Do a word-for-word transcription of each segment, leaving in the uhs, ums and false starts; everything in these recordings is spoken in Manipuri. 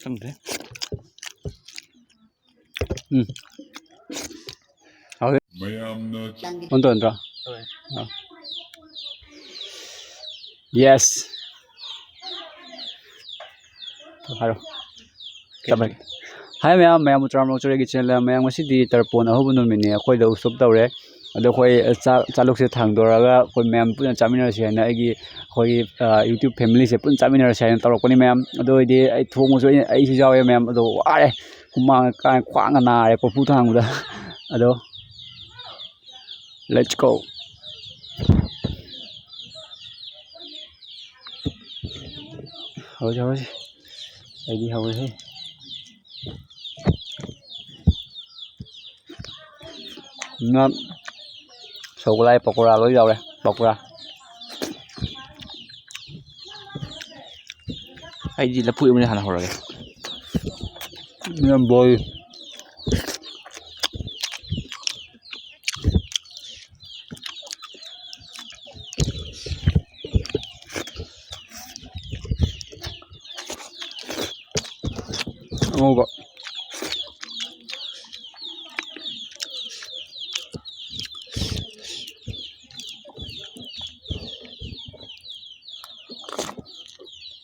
ꯆꯪꯗ꯭ꯔꯦ꯫ ꯎꯝ꯫ ꯍꯥꯎꯋꯦ꯫ ꯃꯌꯥꯝꯅ ꯑꯣꯟ ꯇꯧꯍꯟꯗ꯭ꯔꯣ? ꯍꯣꯏ꯫ ꯑꯥ꯫ Yes꯫ ꯍꯥꯏꯔꯣ꯫ ꯆꯠꯂꯒꯦ꯫ ꯍꯥꯏ ꯃꯌꯥꯝ, ꯃꯌꯥꯝꯕꯨ ꯇꯔꯥꯃꯔꯛ ꯆꯨꯔꯦꯒꯤ channelꯗ ꯃꯌꯥꯝ, ꯉꯁꯤꯗꯤ ꯇꯔꯄꯣꯟ ꯑꯍꯧꯕ ꯅꯨꯃꯤꯠꯅꯤ, ꯑꯩꯈꯣꯏꯗ ꯎꯁꯣꯞ ꯇꯧꯔꯦ꯫ ꯑꯗꯣ ꯑꯩꯈꯣꯏ ꯆꯥꯛ, ꯆꯥꯂꯨꯛꯁꯦ ꯊꯥꯡꯗꯣꯔꯒ ꯑꯩꯈꯣꯏ ꯃꯌꯥꯝ ꯄꯨꯟꯅ ꯆꯥꯃꯤꯟꯅꯔꯁꯤ ꯍꯥꯏꯅ ꯑꯩꯒꯤ, ꯑꯩꯈꯣꯏꯒꯤ, ꯑ, YouTube familyꯁꯦ ꯄꯨꯟꯅ ꯆꯥꯃꯤꯟꯅꯔꯁꯤ ꯍꯥꯏꯅ ꯇꯧꯔꯛꯄꯅꯤ ꯃꯌꯥꯝ꯫ ꯑꯗꯨ ꯑꯣꯏꯔꯗꯤ ꯑꯩ ꯊꯣꯡꯕꯁꯨ ꯑꯩ, ꯑꯩꯁꯨ ꯌꯥꯎꯋꯦ ꯃꯌꯥꯝ꯫ ꯑꯗꯣ ꯋꯥꯔꯦ, ꯍꯨꯃꯥꯡ ꯀꯥꯏ ꯈ꯭ꯋꯥꯡꯒ ꯅꯥꯔꯦ ꯀꯣꯔꯐꯨ ꯊꯥꯡꯕꯗ꯫ ꯑꯗꯣ let's go꯫ ꯍꯧꯔꯁꯤ, ꯍꯧꯔꯁꯤ꯫ ꯑꯩꯗꯤ ꯍꯧꯔꯦꯍꯦ꯫ ꯉꯥ, ꯁꯒꯣꯜ ꯍꯋꯥꯏ ꯄꯀꯣꯔꯥ ꯂꯣꯏ ꯌꯥꯎꯔꯦ, ꯄꯀꯣꯔꯥ꯫ ꯑꯩꯗꯤ ꯂꯐꯨ ꯏꯔꯣꯟꯕ ꯍꯥꯟꯅ ꯍꯧꯔꯒꯦ꯫ ꯏꯔꯣꯟꯕ ꯕꯣꯏ꯫ ꯑꯉꯧꯕ꯫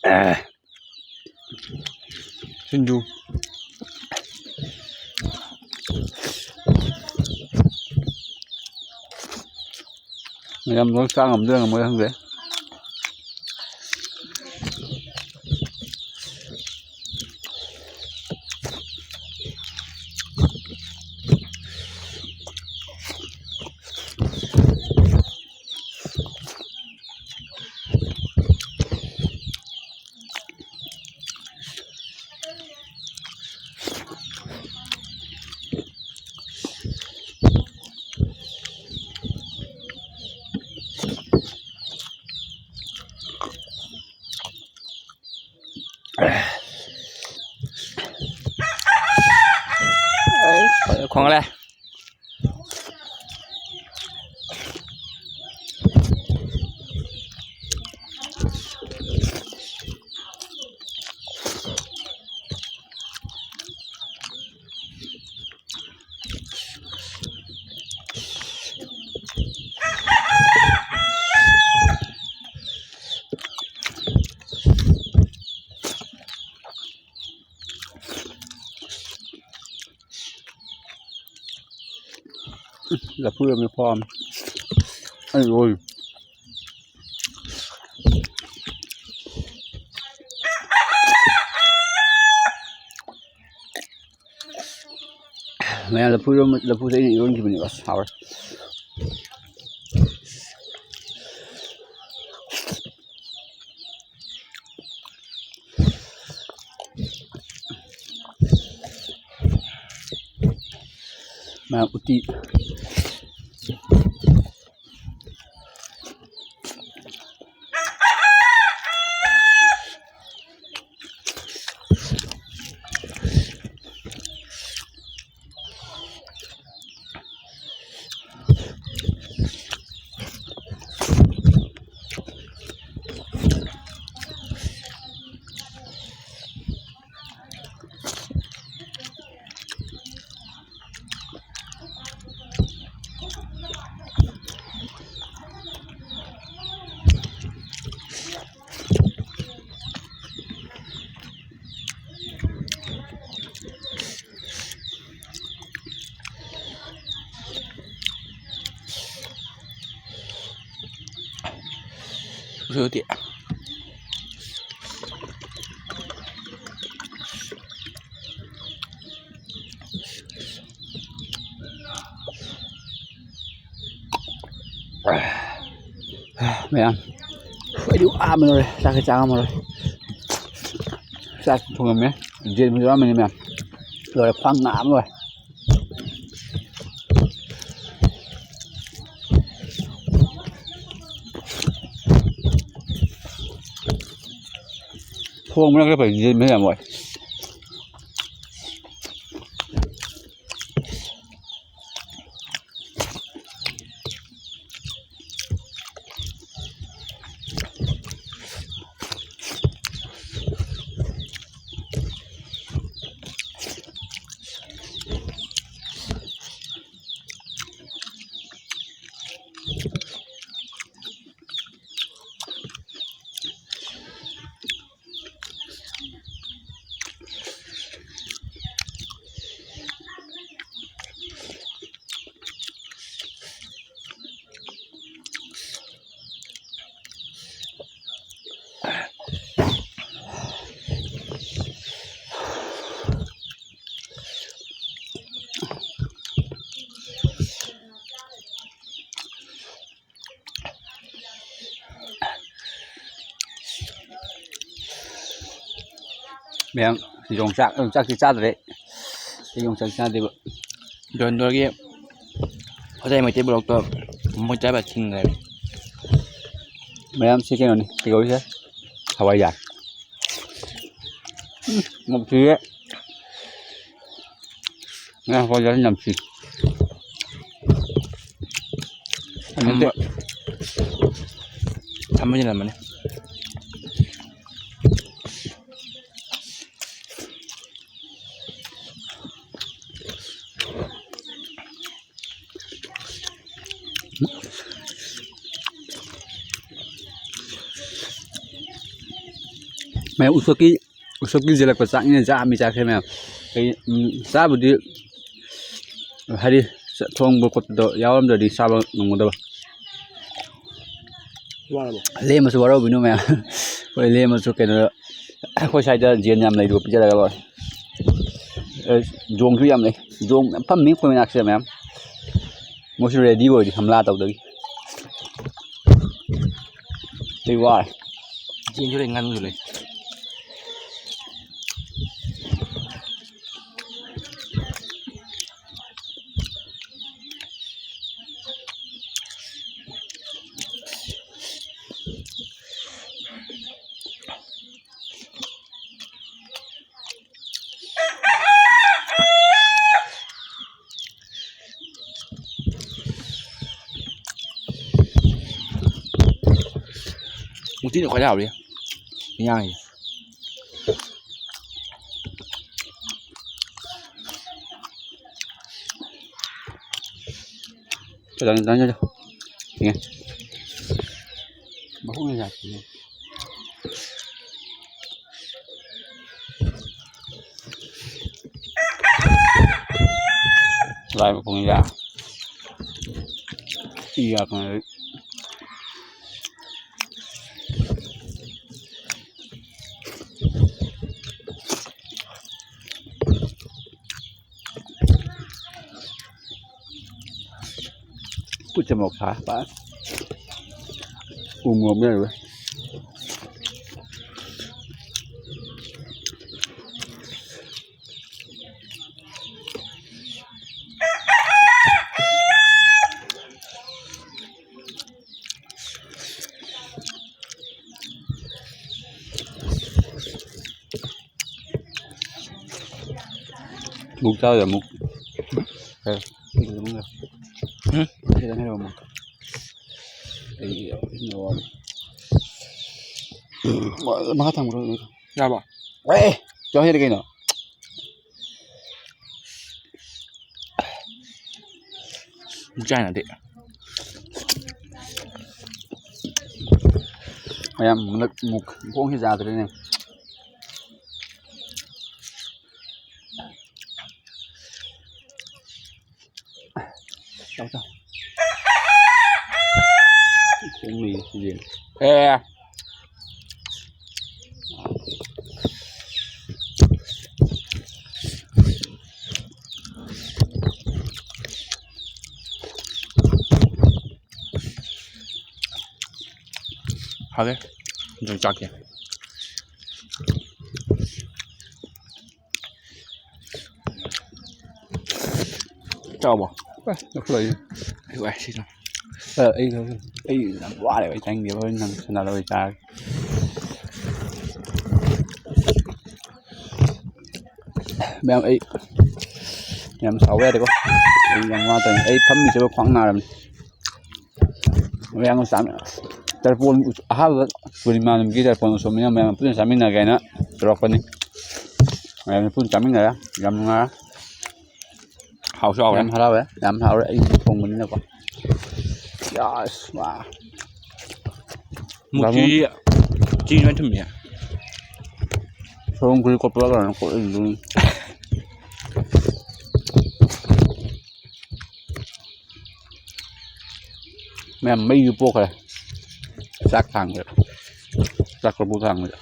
ꯑꯦ꯫ ꯁꯤꯡꯖꯨ꯫ ꯃꯌꯥꯝ ꯂꯣꯏ ꯆꯥ ꯉꯝꯗꯣꯏꯔꯥ ꯉꯝꯃꯣꯏꯗ꯭ꯔꯥ ꯈꯪꯗꯦ꯫ ꯈꯣꯡꯂꯦ꯫ ꯂꯐꯨ ꯌꯥꯝꯅ ꯄꯥꯝꯃꯤ꯫ ꯑꯩ ꯂꯣꯏ꯫ ꯃꯌꯥꯝ ꯂꯐꯨ ꯏꯔꯣꯟꯕ, ꯂꯐꯨꯁꯦ ꯑꯩꯅ ꯏꯔꯣꯟꯈꯤꯕꯅꯦꯕ꯫ ꯑꯁ, ꯍꯥꯎꯔꯦ꯫ ꯃꯌꯥꯝ ꯎꯇꯤ꯫ ꯎꯁꯣꯏ ꯎꯇꯤ꯫ ꯃꯌꯥꯝ, ꯑꯩꯗꯤ ꯋꯥꯕꯅ ꯂꯣꯏꯔꯦ, ꯆꯥꯛꯀ ꯆꯥ ꯉꯝꯃꯔꯣꯏ꯫ ꯆꯥꯛ ꯊꯣꯡꯉꯝꯃꯦ, ꯌꯦꯟꯕꯨ ꯌꯥꯎꯔꯝꯃꯅꯤ ꯃꯌꯥꯝ꯫ ꯂꯣꯏꯔꯦ, ꯈ꯭ꯋꯥꯡ ꯅꯥꯕꯅ ꯂꯣꯏꯔꯦ꯫ ꯊꯣꯡꯕꯅ ꯈꯔ ꯐꯩ, ꯌꯦꯟꯕꯅ ꯌꯥꯝ ꯋꯥꯏ꯫ ꯃꯌꯥꯝ ꯌꯣꯡꯆꯥꯛ, ꯌꯣꯡꯆꯥꯛꯇꯤ ꯆꯥꯗ꯭ꯔꯦ꯫ ꯑꯩ ꯌꯣꯡꯆꯥꯛ ꯆꯥꯗꯦꯕ꯫ ꯗꯣꯟꯗꯣꯒꯤ ꯍꯣꯇꯦꯜ ꯃꯩꯇꯩ ꯕ꯭ꯂꯣꯛꯇꯣ ꯃꯣꯏ ꯆꯥꯕ ꯊꯤꯡꯈ꯭ꯔꯦ꯫ ꯃꯌꯥꯝ ꯁꯤ ꯀꯩꯅꯣꯅꯤ, ꯀꯩ ꯀꯧꯏꯁꯦ? ꯍꯋꯥꯏꯖꯥꯔ꯫ ꯎꯝ, ꯅꯝꯊꯤꯌꯦ꯫ ꯉꯥ ꯍꯋꯥꯏꯖꯥꯔ ꯅꯝꯊꯤ꯫ ꯊꯝꯕ-, ꯊꯝꯕ ꯌꯥꯔꯝꯃꯅꯤ꯫ ꯃꯌꯥꯝ ꯎꯁꯣꯞꯀꯤ, ꯎꯁꯣꯞꯀꯤ ꯌꯦꯜꯂꯛꯄ ꯆꯥꯛꯅꯤꯅ ꯆꯥ ꯃꯤ ꯆꯥꯈ꯭ꯔꯦ ꯃꯌꯥꯝ꯫ ꯀꯩ, ꯎꯝ, ꯆꯥꯕꯨꯗꯤ ꯍꯥꯏꯗꯤ ꯊꯣꯡꯕ ꯈꯣꯠꯄꯗꯣ ꯌꯥꯎꯔꯝꯗ꯭ꯔꯗꯤ ꯆꯥꯕ ꯉꯝꯒꯗꯕ꯫ ꯋꯥꯔꯕꯣ? ꯂꯦꯝꯃꯁꯨ ꯋꯥꯔꯧꯕꯤꯅꯨ ꯃꯌꯥꯝ꯫ ꯑꯩꯈꯣꯏ ꯂꯦꯝꯃꯁꯨ ꯀꯩꯅꯣ, ꯑꯩꯈꯣꯏ ꯁ꯭ꯋꯥꯏꯗ ꯌꯦꯟ ꯌꯥꯝ ꯂꯩꯗꯨꯕꯨ ꯄꯤꯖꯔꯒ ꯂꯣꯏꯔꯦ꯫ ꯑꯦ, ꯌꯣꯡꯁꯨ ꯌꯥꯝ ꯂꯩ꯫ ꯌꯣꯡ ꯃꯌꯥꯝ ꯐꯝꯃꯤ ꯑꯩꯈꯣꯏ ꯃꯅꯥꯛꯁꯤꯗ ꯃꯌꯥꯝ꯫ ꯃꯣꯏꯁꯨ ready ꯑꯣꯏꯔꯤ ꯍꯝꯂꯥ ꯇꯧꯗꯒꯤ꯫ ꯑꯩ ꯋꯥꯔꯦ꯫ ꯌꯦꯟꯁꯨ ꯂꯩ, ꯉꯥꯅꯨꯁꯨ ꯂꯩ꯫ ꯎꯇꯤꯅ ꯈ꯭ꯋꯥꯏ ꯍꯥꯎꯔꯤ ꯏꯟꯖꯥꯡꯁꯦ꯫ ꯆꯠꯂꯣ, ꯆꯠꯂꯣ, ꯆꯠꯂꯣ꯫ ꯌꯦꯡꯉꯦ꯫ ꯃꯈꯣꯡꯅ ꯌꯥꯗꯦꯅꯦ꯫ ꯂꯥꯏ ꯃꯈꯣꯡ ꯌꯥ-, ꯏ ꯌꯥꯛꯄꯅꯦ꯫ ꯈꯨꯠꯁꯦ ꯃꯣꯔꯣꯛ ꯁꯥꯏ ꯐꯖꯅ꯫ ꯎ ꯃꯣꯔꯣꯛ ꯃꯦꯠꯂꯨꯔꯦ꯫ ꯃꯨꯛ ꯆꯥꯕꯗ ꯑꯃꯨꯛ꯫ ꯍꯝ? ꯈꯤꯇꯪ ꯍꯦꯛ ꯑꯃꯨꯛ꯫ ꯑꯩ ꯃꯈꯥ ꯊꯝꯈ꯭ꯔꯣ꯫ ꯌꯥꯔꯕꯣ? ꯑꯦ! ꯆꯥꯎ ꯍꯦꯜꯂꯦ ꯀꯩꯅꯣ꯫ ꯃꯨꯛ ꯆꯥꯏꯅꯗꯤ꯫ ꯃꯌꯥꯝ ꯍꯟꯗꯛ ꯃꯨꯛ ꯈꯣꯡꯁꯤ ꯌꯥꯗ꯭ꯔꯦꯅꯦ꯫ ꯆꯥꯎ, ꯆꯥꯎ꯫ ꯈꯣꯡ ꯂꯩꯌꯦ ꯁꯤꯁꯦ꯫ ꯑꯦ꯫ ꯍꯥꯎꯋꯦ꯫ ꯑꯗꯨꯝ ꯆꯥꯛꯀꯦ꯫ ꯆꯥꯎꯕꯣ? ꯑꯦ, ꯂꯧꯈꯠꯂꯛꯑꯣ꯫ ꯑꯩ ꯋꯥꯏ ꯁꯤꯗ꯫ ꯑ, ꯑꯩ ꯂꯧꯈꯠꯂꯛꯑꯣ꯫ ꯑꯩ ꯌꯥꯝ ꯋꯥꯔꯦꯕ, ꯑꯩ ꯆꯥꯅꯤꯡꯗꯦꯕ, ꯍꯣꯔꯦꯟ ꯅꯪ ꯁꯅꯥ ꯂꯧꯔ ꯆꯥꯔꯒꯦ꯫ ꯃꯌꯥꯝ, ꯑꯩ ꯌꯥꯝ ꯁꯥꯎꯕ ꯌꯥꯗꯦꯀꯣ꯫ ꯑꯩ ꯌꯥꯝ ꯋꯥ ꯇꯧꯔꯤꯅꯤ꯫ ꯑꯩ ꯐꯝꯃꯤꯁꯤꯕ ꯈ꯭ꯋꯥꯡ ꯅꯥꯔꯕꯅꯤ꯫ ꯃꯌꯥꯝ ꯆꯥꯃꯤ-, ꯇꯔꯄꯣꯟ ꯑꯍꯥꯟꯕ ꯄꯨꯔꯅꯤꯃꯥ ꯅꯨꯃꯤꯠꯀꯤ ꯇꯔꯄꯣꯟ ꯎꯁꯣꯞꯅꯤꯅ ꯃꯌꯥꯝ ꯄꯨꯟꯅ ꯆꯥꯃꯤꯟꯅꯒꯦ ꯍꯥꯏꯅ ꯇꯧꯔꯛꯄꯅꯤ꯫ ꯃꯌꯥꯝ ꯄꯨꯟꯅ ꯆꯥꯃꯤꯟꯅꯔꯦ꯫ ꯌꯥꯝ ꯅꯨꯡꯉꯥꯏꯔꯦ꯫ ꯍꯥꯎꯁꯨ ꯍꯥꯎꯔꯦ꯫ ꯌꯥꯝ ꯍꯔꯥꯎꯋꯦ꯫ ꯌꯥꯝ ꯍꯥꯎꯔꯦ꯫ ꯑꯩ ꯊꯣꯡꯕꯅꯤꯅꯀꯣ꯫ ꯌꯥꯁ, ꯋꯥ꯫ ꯃꯨꯛꯀꯤ ꯆꯤꯅꯤ ꯑꯣꯏꯅ ꯊꯨꯝꯃꯤ꯫ ꯁꯣꯝ ꯈꯨꯗꯤ ꯀꯣꯠꯄ ꯀꯩꯅꯣ ꯀꯣꯠꯂꯤꯗꯨꯅꯤ꯫ ꯃꯌꯥꯝ ꯃꯩꯁꯨ ꯄꯣꯛꯈ꯭ꯔꯦ꯫ ꯆꯥꯛ ꯊꯥꯡꯕꯗ꯫ ꯆꯥꯛ ꯀꯣꯔꯐꯨ ꯊꯥꯡꯕꯗ꯫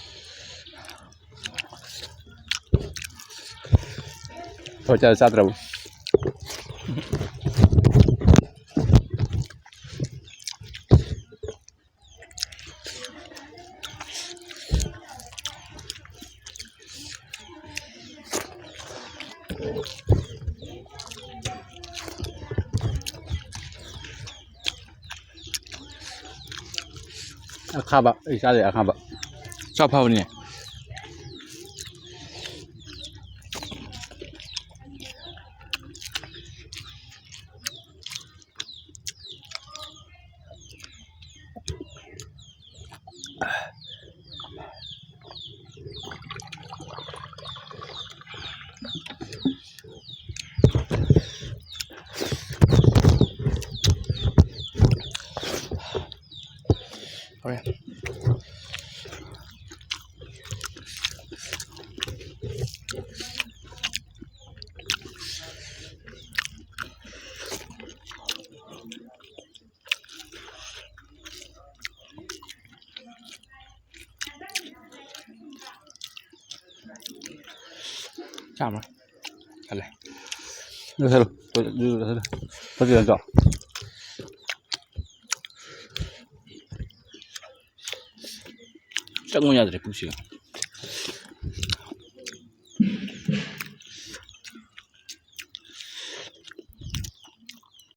ꯍꯣꯏ, ꯆꯥ-, ꯆꯥꯗ꯭ꯔꯕꯣ? ꯑꯈꯥꯕ, ꯑꯩ ꯆꯥꯗꯦ ꯑꯈꯥꯕ꯫ ꯆꯥ ꯐꯕꯅꯦ꯫ ꯆꯥꯝꯃ ꯈꯜꯂꯦ꯫ ꯂꯣꯏꯁꯜꯂꯨ꯫ ꯂꯣꯏꯁꯜꯂꯨ꯫ ꯐꯖꯅ ꯆꯥꯎ꯫ ꯆꯪꯉꯨ ꯌꯥꯗ꯭ꯔꯦ ꯄꯨꯛꯁꯤꯒ꯫